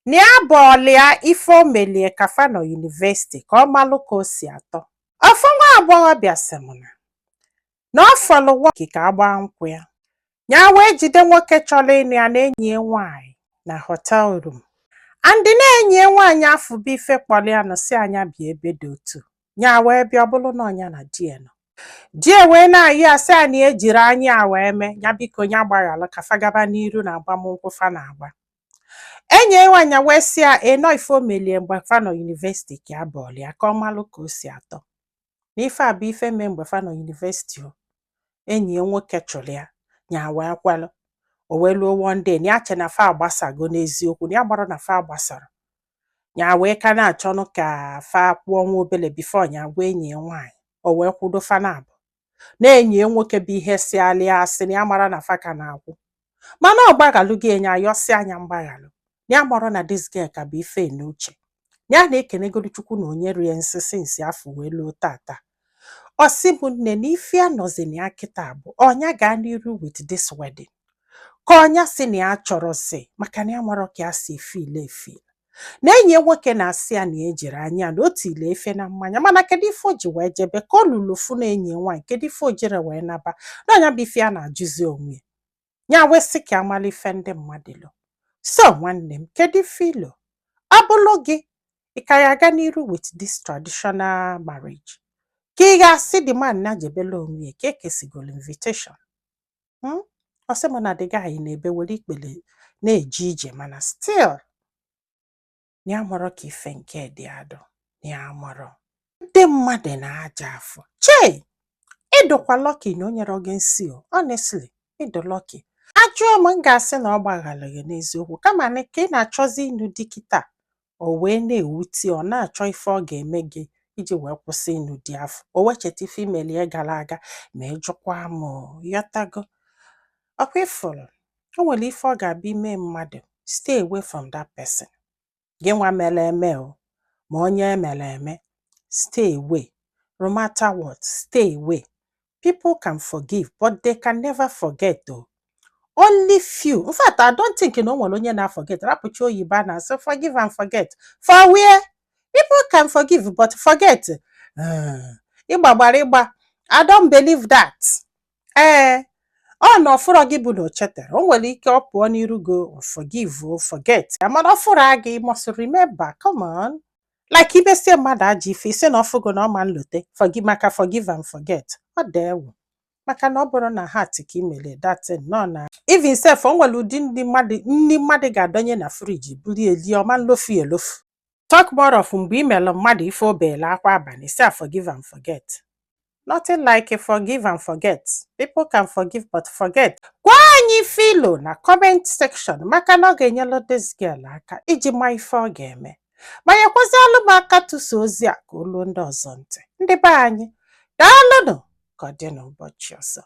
Na ya bọọlụ ya ife o melie ka fa nọ university, ka ọ malụ ka o si atọ. Ofu nwa agbọghọbịa sị m na ọ fọlụ nwoke ka agba nkwụ ya, ya wee jide nwoke chọrọ ịnụ ya na enyi ya nwaanyị na hotel room, and na enyi ya nwaanyị afụ bụ ife kpọrọ ya nụ si anya bịa ebe dị otu ya, wee bịa. Ọ bụrụ na ọnya na di ya nọ, di ya wee na-ayị asị ya na ejiri anya ya wee mee ya, biko ya gbaghalụ ka fa gaba n'iru na agbamnkwụ fa na-agba. Enyi ya nwaanyị wee sị ya enọ ife o melie mgbe fa nọ university, ka ya bọọlụ ya ka ọ malụ ka o si atọ, na ife a bụ ife mee mgbe fa nọ university o. Enyi ya nwoke chụrụ ya, ya wee kwelụ. O wee luo one day na ya che na fa agbasago. N'eziokwu na ya gbara na fa gbasara, ya wee ka na-achọnụ ka fa kwụọ nwa obele before ya gwa enyi ya nwaanyị. O wee kwudo fa na-abụ na enyi ya nwoke bụ ihe si alịa asị na ya mara na fa ka na-akwụ, mana ọ gbaghalụ gị enye ayọsị anya mgbaghalụ, na ya mara na this girl ka bụ ife n'uche ya na-ekenegolu Chukwu na onye rie nsị sinsi afọ wee luo tata. Ọ sị bụ nne na ife ya nọzi na ya kịta bụ ọnya gaa n'iru with this wedding, ka ọnya si na ya chọrọzi, maka na ya marọ ka ya si efeel efeel, na enyi ya nwoke na-asị ya na ejiri anya na o tili efe na mmanya. Mana kedu ife o ji wee jebe ka ọ lụrụ fụ na enyi ya nwaanyị? Kedu ife o jere wee naba na ọnya bụ ife ya na-ajụzi onwe ya? Ya wee sị ka amala ife ndị mmadụ lụ. So nwanne m, kedu ife ilo ọ bụlụ gị? Ị ka ya aga n'iru with this traditional marriage, ka ị ga-asị the man na jebela onwe ya ka ekesigolo invitation? Ọ sị m na the guy na-ebe were ikpele na-eje ije, mana still na ya marọ ka ife nke dị adụ, na ya marọ ndị mmadụ na-aja afọ. Chei, ịdụkwa lucky na o nyere gị nsị o. Honestly, ịdụ lucky. Ajụọ m, m ga-asị na ọ gbaghalụ gị n'eziokwu, kama na ka ị na-achọzi ịnụ di kịta, o wee na-ewute, ọ na-achọ ife ọ ga-eme gị iji wee kwụsị ịnụ di afọ, o wee cheta ife imelie gara aga. Ma ị jụkwa m o, yọtago ọkwa ịfụrụ o nwere ife ọ ga-abịa ime mmadụ, stay away from that person. Gị nwa mere eme o, ma onye emere eme, stay away. No matter what, stay away. People can forgive, but they can never forget o. Only few. In fact, I don't think na o nwere onye na-forget. Rapụcha oyibo a na-asị "forgive and forget". For where? People can forgive, but forget, ịgba gbara ịgba, I don't believe that. Ee, ọ na ọfụrọ gị bụ na o chetara, o nwere ike ọ pụọ n'iru gị, o forgive, o forget, mana ọfụrụ gị, you must remember. Come on, like imesie mmadụ ajọ ife, isi na ọfụgo na ọ ma nlote forgive, maka forgive and forget, ọ dị ewu, maka na ọ bụrụ na heart ka i mere that thing nọ na even sef, o nwere ụdị ndị mmadụ, nni mmadụ ga-adọnye na fridge buru elie, ọma nlofu elofu. Talk more of mgbe i melụ mmadụ ife o beela akwa abalị si forgive and forget. Nothing like a forgive and forget. People can forgive, but forget? Gwa anyị filo na comment section, maka na ọ ga-enyelu this girl aka iji ma ife ọ ga-eme. Ma nyekwazialụ m aka tụsa ozi a ka o luo ndị ọzọ ntị. Ndị be anyị, daalụnụ. Ka ọ dị n'ụbọchị ọzọ.